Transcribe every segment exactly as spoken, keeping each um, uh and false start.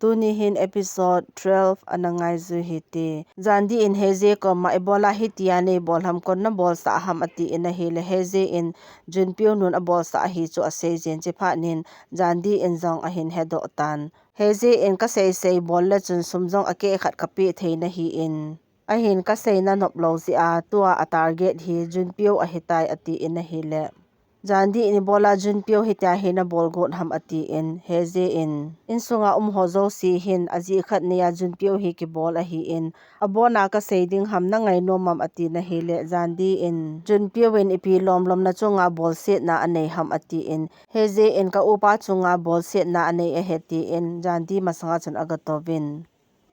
Tuni hin episode twelve ana ngai ju hite. Jandi in Heze koma ibola hitia nei bol ham, koi in na bolsah ham ati in ahile, Heze in Junpyo nun abolsah ahi chu asei jin, chuphat in Jandi in jong ahin hedoh tan. Heze in kasei sei bol le chun sum jong akeh khat kapeh thei nahi in, ahin kasei nanop lou jeh a tua atarget hi Junpyo ahitai ati in ahile, Jandi in ibola Junpyo hitia hi nabol got ham ati in, Heze in, insunga um ho jouse hin ajeh khat nei a Junpyo hi kibol ahi in, abona kasei ding ham, nangai nom am ati in ahile, Jandi in, Junpyo in ipi lom lom nachunga bolsetna anei ham ati in, Heze in ka upa chunga bolsetna anei ahi ati in, Jandi masanga chun aga touvin.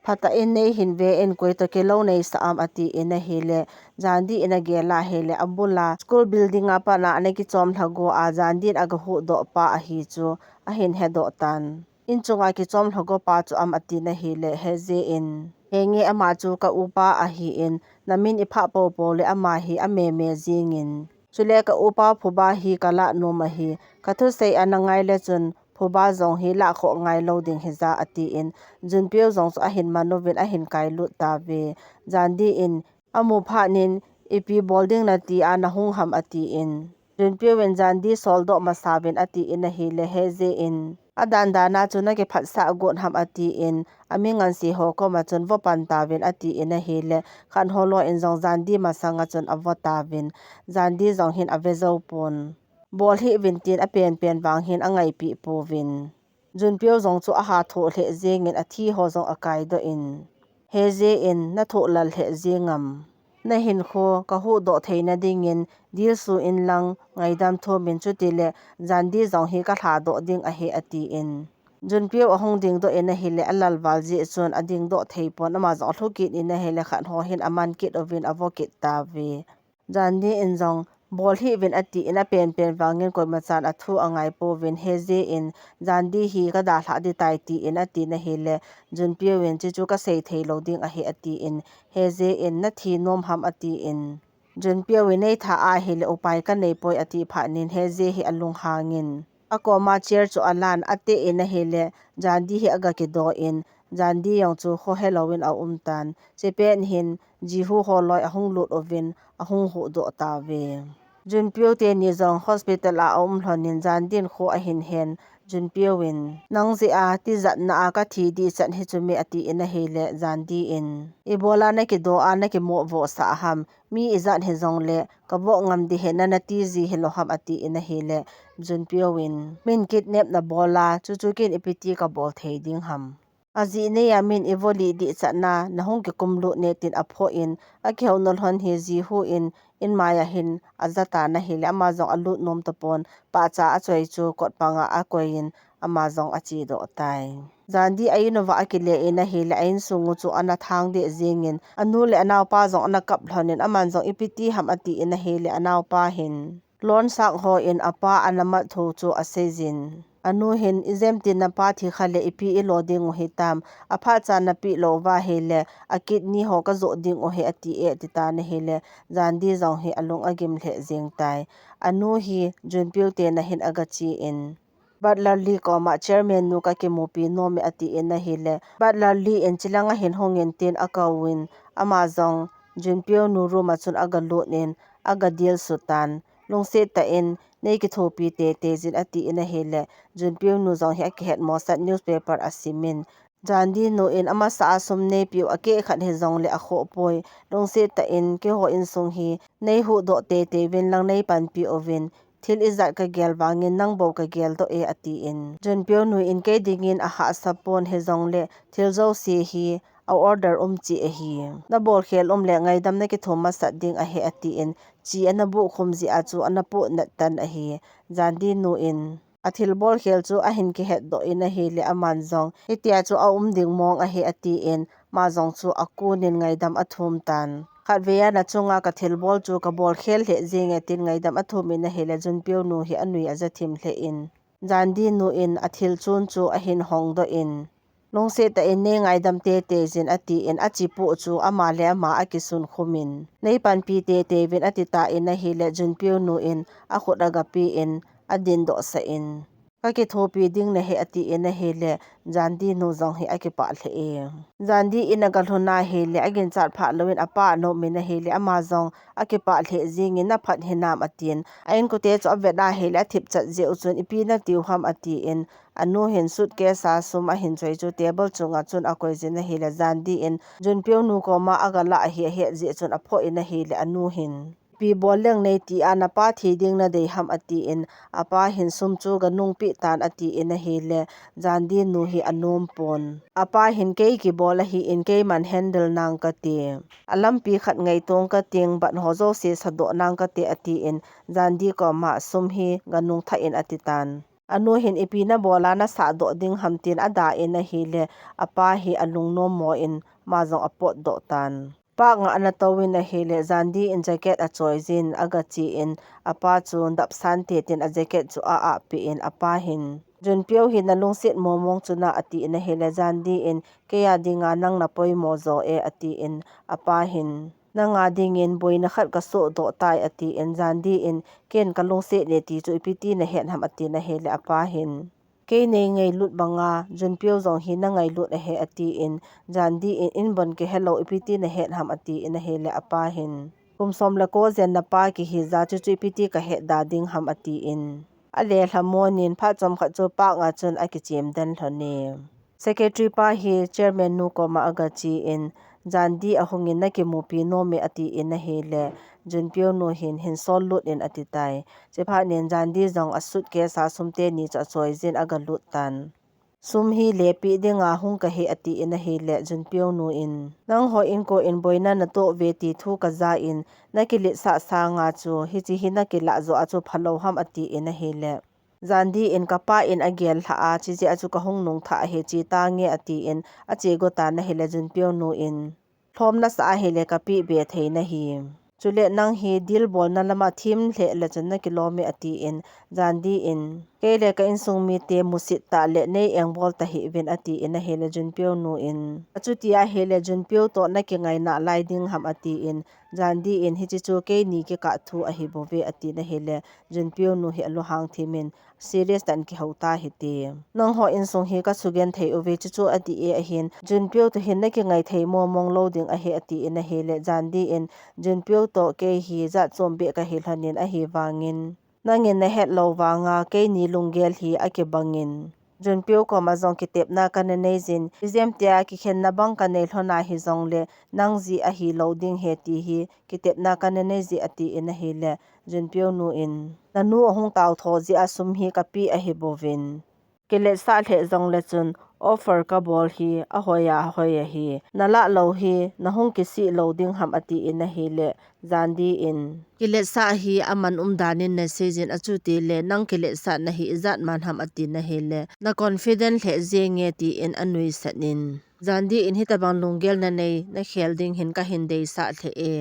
Phatah in nei hin ve in, koi toh kilou nei sah am ati in ahile, Jandi in agel ahile, abula school building a pat a ana kichom lha go a, Jandi in aga huhdoh pa ahi chu ahin hedoh tan. In chunga kichom lha go pa chu am ati in ahile, Heze in, henge ama chu ka upa ahi in, namin iphah popo le ama hi ameme jing in. Chule ka upa phuba hi kalah nom ahi, kathusei ana ngai le chun phuba jong hi lahkhoh ngai lou ding hija ati in, Junpyo jong chu ahin man uvin ahin kailut tauve. Jandi in amu phat in ipi bol ding nati a nahung ham ati in, Junpyo in Jandi soldoh masa uvin ati in ahile, Heze in, adan dan a chu nakiphatsah got ham ati in, ami ngansi ho koma chun vo pan tauvin ati in ahile, khat ho loi in jong Jandi masanga chun avo tauvin, Jandi jong hin ave jou pon. Bol hih uvin tin apenpen vang hin angaipi pouvin. Junpyo jong chu aha thoh lheh jeng in athi ho jong akaidoh in, Heze in, nathoh lal lheh jeng am? Nahinkho kahuhdoh theina ding in dilsu in lang ngaidam thum in, chutile Jandi jong hi kalhadoh ding ahi ati in, Junpyo ahung dingdoh in ahile, alal val jeh chun adingdoh thei pon, ama jong alhu kit in ahile, khat ho hin aman kit uvin avo kit tauve. Jandi in jong, bol hih uvin ati in apenpen vang in koima chan athu angai pouvin, Heze in, Jandi hi kadalhah ding tai ti in ati in ahile, Junpyo in, chuchu kasei thei lou ding ahi ati in, Heze in, nathi nom ham ati in, Junpyo in, nei tha ahile upai kanei poi ati phat in, Heze hi alunghang in, akoma chair chu alan, ate in ahile, Jandi hi aga kidoh in, Jandi jong chu khohelou in aum tan. Chupet hin, Jihu ho loi ahung lut uvin, ahung huhdoh tauve. Junpyo teni jong hospital a aum lhon in, Jandi in kho ahin hen, Junpyo in, nang jeh a tijatna a kathi ding chan hi chu me ati in ahile, Jandi in, ibola nakidoh a nakimo vohsah ham, mi ijat hijongle kavoh ngam ding hi nana ti ji hilou ham ati in ahile, Junpyo in, min kidnap nabol a, chuchu kin ipi ti kabol thei ding ham? Ajeh nei a min ivo lih ding chan a nahung kikum lut ne tin aphoh in, akihou na lhon hi Jihu in, in mai a hin aja tan ahile, ama jong alut nom tapon, pahcha achoi chu kot panga akoi in, ama jong achedoh tai. Jandi a in uva akile in ahile, a insung u chu ana thang deh jeng in, anu le anaopa jong ana kap lhon in, aman jong ipi ti ham ati in ahile, anaopa hin, Lonsang ho in apa ana mat tho chu asei jin. Anu hin, ijemtin napa thi kha le ipi ilo ding u hitam, aphat chan napeh lou uva ahile, a kidney ho kajoh ding u ahi ati e, ati tan ahile, Jandi jong hi alung agim lheh jeng tai. Anu hi, Junpyo teni hin aga che in, Butler Lee koma chairman nu kakimupi nom e ati in ahile, Butler Lee in, chilang a hin hung in tin akou in, ama jong Junpyo nu room a chun aga lut in, aga dilsu tan. Lungset tah in, nei kithopi teitei jin ati in ahile, Junpyo nu jong hi akihet mosat newspaper asim in, Jandi nu in amasa a sum neipeh u akeh khat hijongle akhoh poi. Lungset tah in, keiho insung hi nei huhdoh teitei uvin lang nei panpi uvin, thil ijat kagel vang in nang bou kagel doh e ati in, Junpyo nu in, kei ding in ahahsa pon, hijongle thil jouse hi a order um cheh ahi. Nabol khel um le ngaidam nakithum masat ding ahi ati in, chi ana buh khum jeh a chu ana puh nat tan ahi. Jandi nu in, athil bol khel chu ahin kihet doh in ahile, aman jong, hitia chu aum ding mong ahi ati in, ama jong chu akun in ngaidam athum tan. Khatvei a nachunga kathil bol chu kabol khel lheh jeng e tin ngaidam athum in ahile, Junpyo nu hi anui aja thim lheh in, Jandi nu in athil chun chu ahin hong doh in, lungset tah in nei ngaidam teitei jin ati in, achipuh chu ama le ama akisun khum in, nei panpi teitei uvin ati tan ahile, Junpyo nu in akhut aga peh in, adin doh sah in, Ka kithopi ding nahi, atin ahile, Jandi nu jong hi akipah lheh e. Jandi in aga lhun ahile, aginchat phah louvin apa anom in ahile, ama jong akipah lheh jingin, naphat hinam, atin. A inkote chu avet ahile, athip chat jeh u chun, ipi natiu ham, atin. Anu hin suitcase a sum ahin choi chu table chunga chun akoi jin ahile, Jandi in Junpyo nu koma aga lah ahi ahet jeh chun aphoh in ahile, anu hin, ipi bol leng nei tia, napa thi ding nadei ham, atin, apa hin sum chu ganungpeh tan, atin ahile, Jandi nu hi anom pon. Apa hin kei kibol ahin, keiman handle nang kati. Alampi khat ngaitong kating, bat ho jouse sadoh nang kati, atin, Jandi koma sum hi ganung thah in atitan. Anu hin ipi nabol a nasahdoh ding ham tin ada in ahile, apa hi alungnom mo in ama jong apotdoh tan. Park nga ana touvin ahile, Jandi in jacket achoi jin, aga che in, apa chu dapsan te tin a jacket chu a-ah peh in, apa hin, Junpyo hi nalungset momong chu na, atin ahile, Jandi in, kei a dinga nang napoimo jo e, atin, apa hin, nanga dingin boina khat kasohdoh tai, atin, Jandi in, ken kalungset e ti chu ipi ti nahet ham, atin ahile, apa hin, kei nei ngailut banga, Junpyo jong hi nangailut ahi, atin, Jandi in, in bon kihelou, ipi ti nahet ham, atin ahile, apa hin, kum som le ko jen napa kihi ja chu, chu ipi ti kahet da ding ham, atin. Alelha mon in, phat chomkhat chu park nga chun akichem den lhon e. Secretary pa hi chairman nu koma aga che in, Jandi ahung in nakimupi nom e, atin ahile, Junpyo nu hin, hin sol lut in atitai. Chuphat in Jandi jong a suitcase a sum teni chu achoi jin aga lut tan. Sum hi lepeh dinga hung kahi, atin ahile, Junpyo nu in, nangho inko in boina natoh uve ti thu kaja in, nakiletsah sanga chu, hiche hi nakilah joh a chu phalou ham, atin ahile, Jandi in, kapa in agel lhah a, chijeh a chu kahung nung thah ahi, che tange, atin, ache go tan ahile, Junpyo nu in, lhom nasah ahile kapeh be thei nahi. Chule nang hi deal bolna lama thim lheh le chun nakilom e, atin, Jandi in, kei le ka insung mite musit tah le nei engbol tahih uvin, atin ahile, Junpyo nu in, achuti ahile, Junpyo toh nakingai nalai ding ham, atin, Jandi in, hiche chu keini kikah thu ahi bouve, atin ahile, Junpyo nu hi alunghang thim in, serious tah in kihou ta hite. Nangho insung hi kasugenthei uve, chuchu adih e, ahin, Junpyo toh hin nakingai thei momong lou ding ahi, atin ahile, Jandi in, Junpyo toh kei hi jat chom beh kahi lhon in, ahivangin, nangin nahet lou vanga, keini lunggel hi akibang in, Junpyo koma jong kitepna kana nei jin, ijemtia kikhenna bang kanei lhon ahi jongle, nang jeh ahi lou ding ahi ti hi kitepna kana nei jeh, atin ahile, Junpyo nu in, nanu ahung tao tho jeh a sum hi kapeh ahi bouvin, kiletsah lheh jongle chun, offer kabol hi ahoi a ahoi ahi, nalah lou hi nahung kisih lou ding ham, atin ahile, Jandi in, kiletsah hi aman umdan in nasei jin, achuti le nang kiletsah nahi ijat man ham, atin ahile, na confident lheh jenge, tin anuisat in, Jandi in, hitabang lunggel nanei, nakhel ding hin kahin deisah lheh e.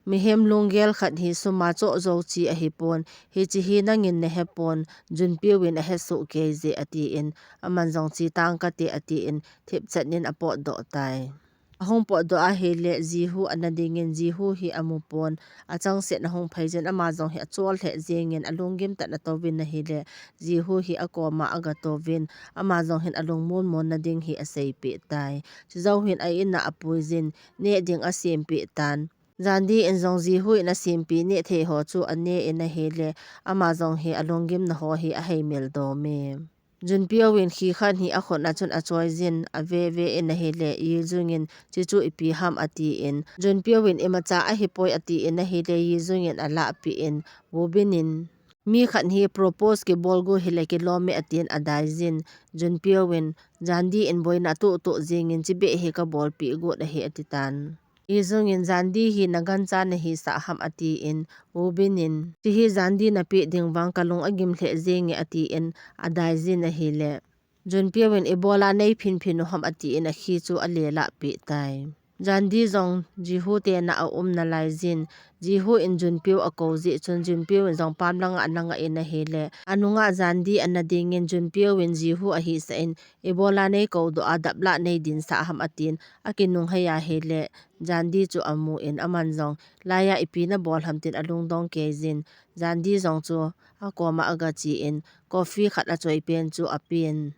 Mihem lunggel khat hi sum a choh jou chi ahipon, hiche hi nangin nahepon, Junpyo in ahesoh kei jeh, atin, aman jong che tang kate, atin, thipchan in apotdoh tai. Ahung potdoh ahile, Jihu ana dingin, Jihu hi amupon, achangset in ahung phei jin, ama jong hi achol lheh jengin, alunggim tah in atouvin ahile, Jihu hi akoma agatouvin, ama jong hin alungmon monna ding hi aseipeh tai. Chujou hin a in a apui jin, neh ding asempeh tan. Jandi in jong Jihu in asempeh neh thei ho chu ane in ahile, ama jong hi alunggimna ho hi aheimil dom e. Junpyo in khikhat hi akhut a chun achoi jin, aveve in ahile, Yijung in, chuchu ipi ham, atin, Junpyo in imacha ahipoi, atin ahile, Yijung in alahpeh in, Woobin in, mi khat hi propose kibol got hile kilom e, atin adai jin, Junpyo in, Jandi in boina atoh toh jengin, chibeh hi kabolpeh got ahi, atitan. Yijung in, Jandi hi nagancha nahisah ham, atin, Woobin in, chehi Jandi napeh ding vang kalung agim lheh jenge, atin, adai jin ahile, Junpyo in, ibola neiphinphin u ham, atin, akhi chu alelahpeh tai. Jandi jong Jihu te na a um nalai jin, Jihu in Junpyo a kou jeh chun Junpyo in jong pam langa ana nga in ahile, anunga Jandi ana dingin Junpyo in Jihu ahi sa in, ibola nei kou doh a dap la nei din sa ham atin, akinung hei ahile, Jandi chu amu in aman jong, laiya ipi na bol ham tin alungdong kei jin, Jandi jong chu akoma aga chi in, coffee khat achoi pen chu apen.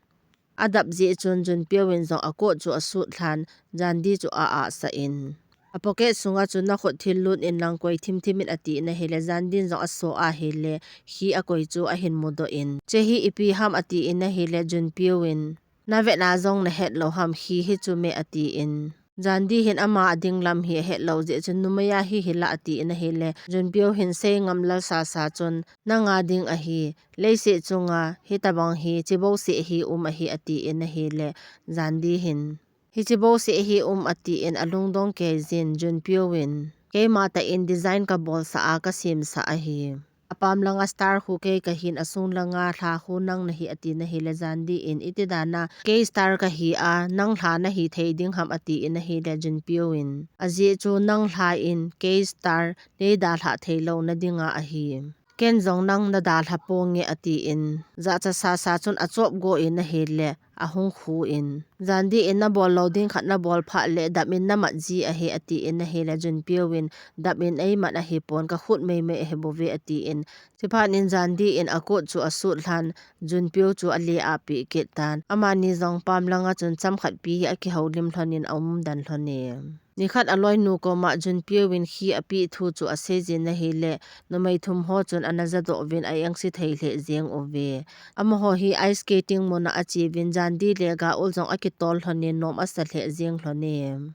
Adap jeh chun Junpyo in jong a coat chu asut lhan, Jandi chu a ahsa in. A pocket sunga chun na khut thil lut in lang koi thim thim in ati in ahile, Jandi in jong aso ahile, khi akoi chu ahin mudoh in. Che hi ipi ham ati in ahile, Junpyo in. Na vet na jong na het lo ham khi hi chu me ati in. Jandi hin ama a ding lam hi ahet lo jeh chun numei a hi hila ati in ahile, Junpyo hin sei ngam lal sa sa chun, nanga ding ahi, leiset chunga hitabang hi, chibo se hi um ahi ati in ahile, Jandi hin. Hichi bo se hi um ati in alungdong kei jin Junpyo in. Keima tah in design ka bol sa a ka sem sa ahi. Apam langa star khu kei kahin asung langa lha khu nang nahi ati in ahile Jandi in iti dana kei star kahi a nang lha nahi thei ding ham ati in ahile Junpyo in. Ajeh chu nang lha in kei star nei dalha thei lo na dinga ahi. Ken jong nang na dalha ponge ati in. Jacha sa sa chun achop go in ahile. Ahung khu in. Jandi in na bol lo ding khat na bol phat le dap in na mat ji ahi ati in ahile Junpyo in dap in ei mat ahi pon ka khut mei mei ahi bove ati in. Chiphat in Jandi in a coat chu asut lhan Junpyo chu ale a pe kit tan. Amani jong pam langa chun cham khat pi hi akihoulim lhon in aum dan lhon e. Nikhat aloinu koma Junpyo in khi api thu chu asei jin ahile, numei thum ho chun ana jadoh uvin a engse thei lheh jeng uve. Amaho hi ice skating muna ache uvin Jandi le Gaeul jong akitol lhon in nom asa lheh jeng lhon e.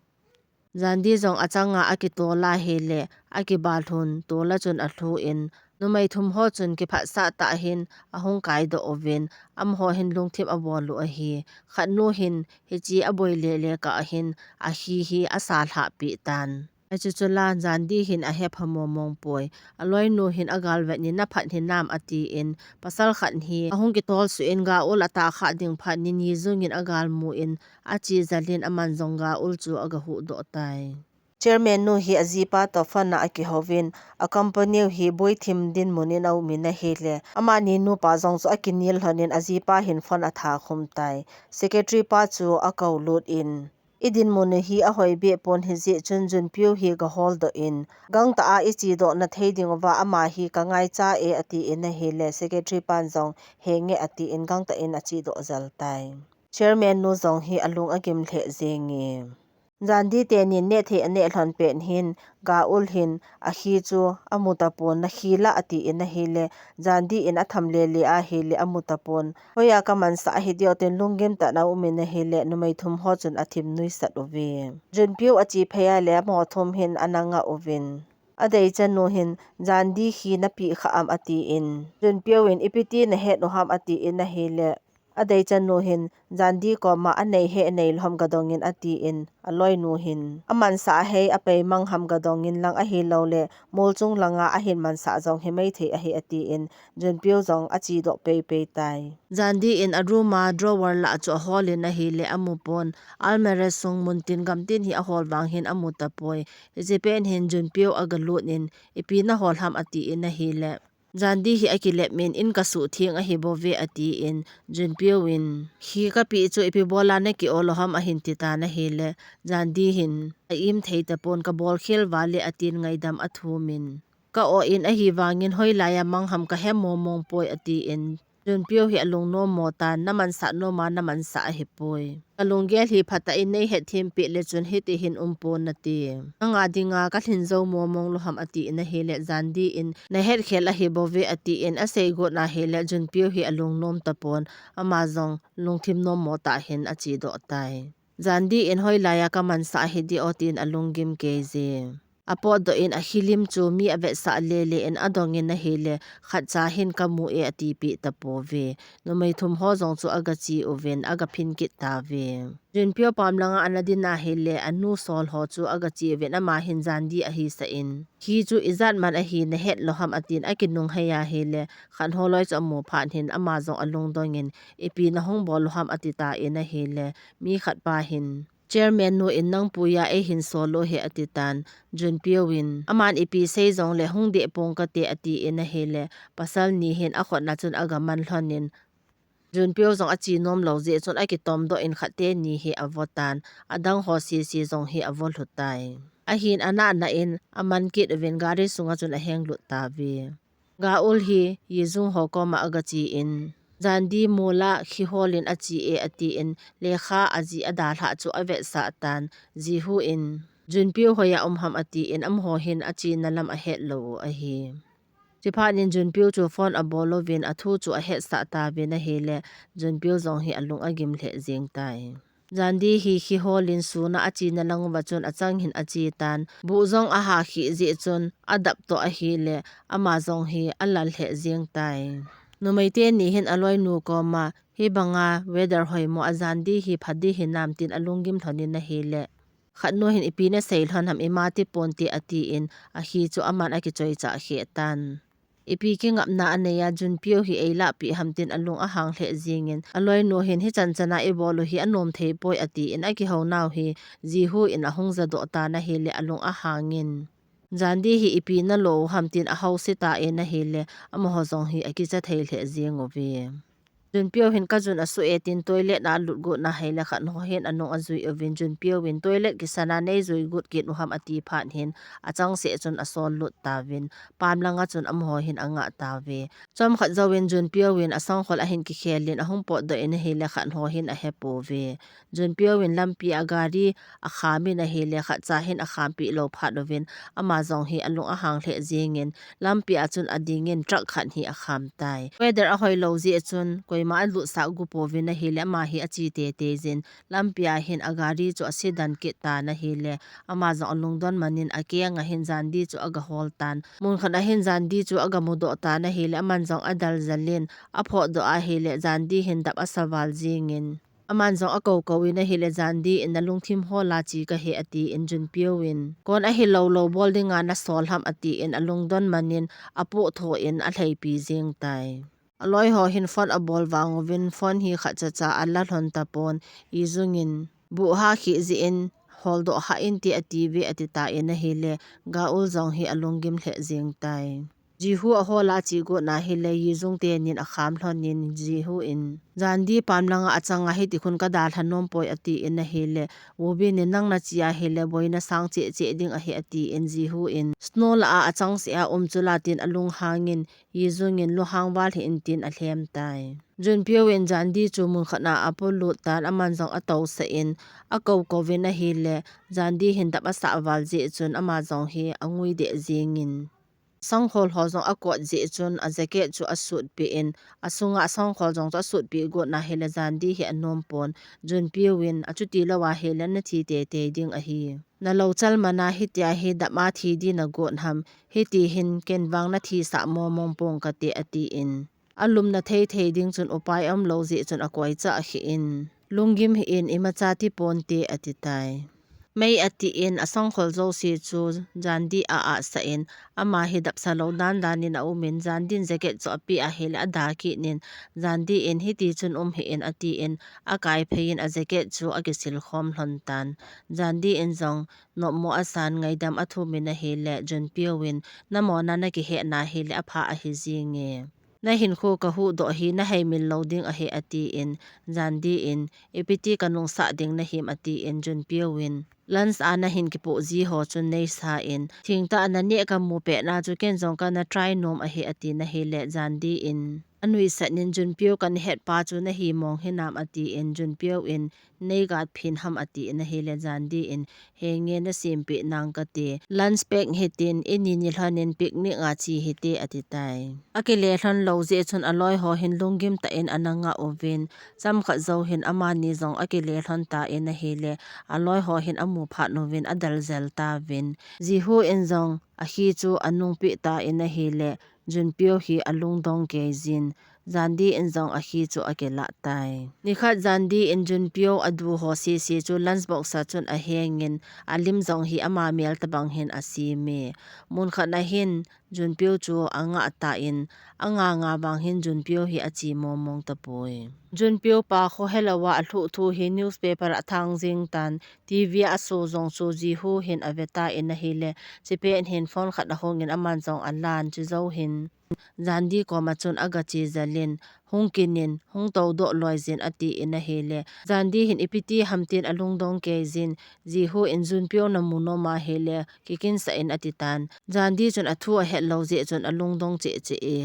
Jandi jong achanga akitol ahile, akibal lhun, tola chun alhu in, numei thum ho chun kiphatsah tah hin ahung kaidoh uvin, amaho hin lungthim abol u ahi. Khatnu hin hichi aboi le le kah hin ahi hi asa lhah pi tan. Achuchu la Jandi hin ahepha momong poi. Aloinu hin agal vet in na phat hinam ati in, pasal khat hi ahung kitol suh in Gaeul atah kha ding phat in Yijung in agal mu in achi jal in aman jong Gaeul chu aga huhdoh tai. Chairman nu hi ajipa toh phone a akihouvin, a company u hi boithim dinmun in aum in ahile, amani nupa jong chu akinel lhon in ajipa hin phone atha khum tai. Secretary pa chu akou lut in, i dinmun u hi ahoi beh pon hijeh chun Junpyo hi gaholdoh in, gangtah a ichedoh na thei ding uva ama hi kangaicha e ati in ahile, secretary pan jong henge ati in gangtah in achedoh jal tai. Chairman nu jong hi alung agim lheh jenge. Jandi teni neh thei aneh lhon pet hin, Gaeul hin, ahi chu amu tapon, nahi la ati in ahile, Jandi in atham le le ahile amu tapon. Hoiya kamansah ahi diu tin lunggim tah in aum in ahile, numei thum ho chun athim nuisat uve. Junpyo ache phei ahile, amaho thum hin ana nga uvin. Adei chanu hin, Jandi hi napeh kha am ati in. Junpyo in, ipi ti nahet u ham ati in ahile, Adei chanu hin, Jandi koma anei he anei lou ham gadong in ati in, aloinu hin. Amansah ahei apei mang ham gadong in lang ahilou le, molchung langa ahin mansah jong himai thei ahi ati in, Junpyo jong achedoh pei pei tai. Jandi in a room a drawer lah chu ahol in ahile amu pon, almirah sung mun tin gam tin hi ahol vang hin amu tapoi. Hiche pet hin Junpyo aga lut in, ipi nahol ham ati in ahile. Jandi hi akilep in, in kasuh theng ahi bouve, ati in, Junpyo in, hi kapeh chu ipi bola naki-o lou ham ahin ti tan ahile, Jandi hin, a-im thei tapon, kabol khel vale, atin ngaidam athum in, ka-o in ahivangin hoilai a mang ham kahe mong mong poi, ati in, Junpyo hi alungnom mo tan, namansah nom a, namansah ahipoi. Kalunggel hi phatah in neihet them peh le chun hiti hin umpon nate. Nanga dinga kalhin jou mong mong lou ham ati in ahile, Jandi in nahet khel ahi bouve ati in asei got in ahile, Junpyo hi alungnom tapon, ama jong lungthim nom mo tah hin achedoh tai. Jandi in hoilai a kamansah ahi diu tin alunggim kei je. Apotdoh in ahilim chu mi avetsah le le in adong in ahile, khatcha hin kamu e atipeh tapouve. Numei thum ho jong chu agache uvin, agaphin kit tauve. Junpyo pam langa ana din ahile, anu sol ho chu agache uvin, ama hin Jandi ahisah in, hi chu ijat man ahi nahet lou ham atin akinung hei ahile, khat holoi chu amu phat hin, ama jong alungdong in, ipi nahung bol lou ham ati tan ahile, mi khat pa hin, Chairman nu in nang puiya eihin sol u ahi ati tan. Junpyo in aman ipi sei jongle hung deh pong kate ati in ahile, pasal ni hin akhut na chun aga man lhon in, Junpyo jong achi nom lou jeh chun akitom doh in khat teni hi avo tan, adang ho sese jong hi avo lhu tai. Ahin anah nah in aman kit uvin gari sunga chun aheng lut tauve. Ga Eul hi Yi Jung ho koma aga chi in, Jandi mol a khihol in achi e ati in, lekha aji adalhah chu avetsah tan. Ji Hoo in, Junpyo hoiya um ham ati in, amaho hin achena lam ahet lou u ahi. Chuphat in Junpyo chu phone abol uvin athu chu ahetsah tauvin ahile, Junpyo jong hi alung agim lheh jeng tai. Jandi hi khihol in sun a achena lang uva chun achang hin achi tan. Buh jong aha khih jeh chun adap toh ahile, ama jong hi alal lheh jeng tai. Numei teni hin aloinu koma, hibanga weather hoimo a Jandi hi pha ding hinam tin alunggim lhon in ahile, khat nu hin ipi nasei lhon ham, ima ti ponte ati in, akhi chu aman akichoi chah kheh tan. Ipi kingapna anei a, Junpyo hi eilahpeh ham tin alung ahang lheh jeng in, aloinu hin hichan chan a ibol u hi anom thei poi ati in, akihou nau hi Ji Hoo in ahung jadoh tan ahile alung ahang in, Jandi hi ipi nalo u ham tin ahouse tan ahile, amaho jong hi akicha thei lheh jeng uve. Junpyo hin kajun asu e tin toilet a alut got na ahile, khat nu hin anung ajui uvin, Junpyo in toilet kisan a neijui got kit u ham ati phat hin, achangseh chun asol lut tauvin, pam langa chun amaho hin angah tauve. Chomkhat jouvin Junpyo in asangkhol ahin kikhel in ahung potdoh in ahile, khat nu hin ahepouve. Junpyo in lampi a gari akham in ahile, khatcha hin akhampeh lou phat uvin, ama jong hi alung ahang lheh jeng in, lampi a chun ading in truck khat hi akham tai. Weather ahoi lou jeh chun koima alutsah gu pouvin ahile, ama hi achi teitei jin, lampi a hin agari chu asidan kit tan ahile, ama jong alungdon man in akeng a hin Jandi chu aga hol tan. Mun khat a hin Jandi chu aga mudoh tan ahile, aman jong adal jal in, aphodoh ahile, Jandi hin dap asa val jeng in, aman jong akou kou in ahile, Jandi in nalungthim hol a chi kahi ati in, Junpyo in kon ahilou lou bol dinga nasol ham ati in, alungdon man in apoh tho in alheipi jeng tai. Aloi ho hin phone abol vang uvin, phone hi khatcha cha ala lhon tapon, Yi Jung in, buh ha khih jeh in holdoh hah inte ati ve ati tan ahile, Ga Eul jong hi alunggim lheh jeng tai. Ji Hoo ahol a achi got na ahile, Yi Jung tenin akham lhon in, Ji Hoo in, Jandi pam langa achang a hiti khun kadalha nom poi ati in ahile, Woo Bin in nang nachi ahile, boina sang cheh cheh ding ahi ati in, Ji Hoo in snow lah a achangseh a um chula tin alunghang in, Yi Jung in lunghang val hih in tin alhem tai. Junpyo in Jandi chu mun khat a apolut tan, aman jong atousah in, akou kou vin ahile, Jandi hin dap asah val jeh chun ama jong hi angui deh jeng in, sangkhol ho jong akot jeh chun a jacket chu asutpeh in, asunga sangkhol jong chu asutpeh got na ahile, Jandi hi anom pon. Junpyo in, achuti lou ahile nathi teitei ding ahi. Nalou chal man a hitia hi dap a thi ding nagot ham, hiti hin ken vang nathisah mong mong pong kate ati in, alumna thei thei ding chun upai aum lou jeh chun akoi chah kheh in, lunggim hih in, imacha ti ponte ati tai. Mei ati in, asangkhol jouse chu Jandi a asah in, ama hi dap sa lou dan dan in aum in, Jandi in jacket chu apeh ahile ada kit in, Jandi in hiti chun um hih in ati in, akai phei in a jacket chu akisil khom lhon tan. Jandi in jong nopmo asan, ngaidam athum in ahile, Junpyo in, namona nakihet na ahile, apha ahi jenge. Nahinkho kahuhdoh hi naheimil lou ding ahi ati in, Jandi in, ipi ti kanungsah ding nahim ati in, Junpyo in, lunch a nahin kipoh ji ho chun neisa in, thengtah a naneh kamu pet na chu ken jong kana try nom ahi ati in ahile, Jandi in, anuisat in, Junpyo kana het pa chu nahi mong hinam ati in, Junpyo in, neigat phin ham ati in ahile, Jandi in, henge nasempeh nang kati. Lunch pack hitin, ini ni lhon in picnic a che hite ati tai. Akile lhon lou jeh chun aloi ho hin lunggim tah in ana ngah uvin, chomkhat jou hin amani jong akile lhon tan ahile, aloi ho hin amu phat uvin adal jel tauvin. Ji Hoo in jong akhi chu anungpeh tan ahile, Junpyo hi alungdong kei jin, Jandi in jong akhi chu akilah tai. Nikhat Jandi in Junpyo adu ho sisi chu lunch box a chun ahengin, alim jong hi ama mel tabang hin asem e. Mun khat na hin Junpyo chu anga tan, anga nga vang hin Junpyo hi achi mong mong tapoi. Junpyo pa kho helou a alhuh thu hi newspaper a athang jing tan, TV a aso jong chu Jihu hin ave tan ahile, chipet hin phone khat ahungin aman jong alan, chujou hin Jandi koma chun aga che jel in, hung kin in, hung tou doh loi jin atin ahile, Jandi hin ipi ti ham tin alungdong kei jin, Jihu in Junpyo namu nom ahile, kikin sah in ati tan. Jandi chun athu ahet lou jeh chun alungdong cheh cheh e.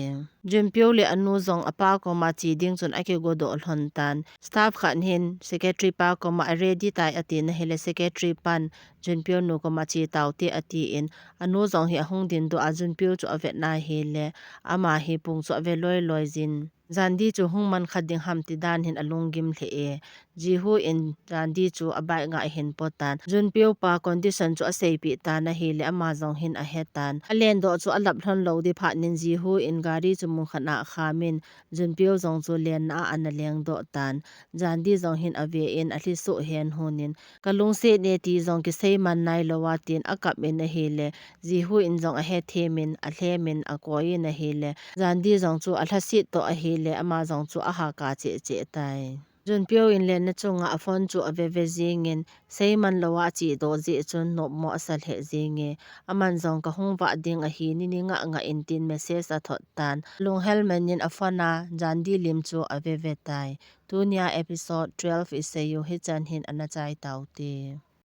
Junpyo le anu jong apa koma che ding chun akigo doh lhon tan. Staff khat hin secretary pa koma a ready tai atin ahile, secretary pan Junpyo nu koma che tau te atin, anu jong hi ahung ding doh a Junpyo chu avet na ahile, ama hi pung chu ave loi loi jin. Jandi chu hung man kha ding ham ti dan hin alunggim lheh e. Jihu in Jandi chu a bike nga hin po tan. Junpyo pa condition chu aseipeh tan ahile, ama jong hin ahe tan. Alen doh chu alap lhon lou ding phat nin Jihu in gari chu mun khat a akham in, Junpyo jong chu len a ana leng doh tan. Jandi jong hin ave in alhi suh hen hun in, kalungset e ti jong kisei man nai lou a tin akap in ahile, Jihu in jong ahe them in, alhem in, akoi in ahile, Jandi jong chu alhasit toh ahile, ama jong chu ahaka cheh cheh tai. Junpyo in lenna chunga aphone chu ave ve jing in, sei man lou a ache doh jeh chun nopmo asa lheh jing e, aman jong kahung vah ding ahi, nini nga nga in tin message athot tan. Lunghel man in aphone a Jandi lim chu ave ve tai. Tunia episode twelve i sei u hichan hin ana chai tau te.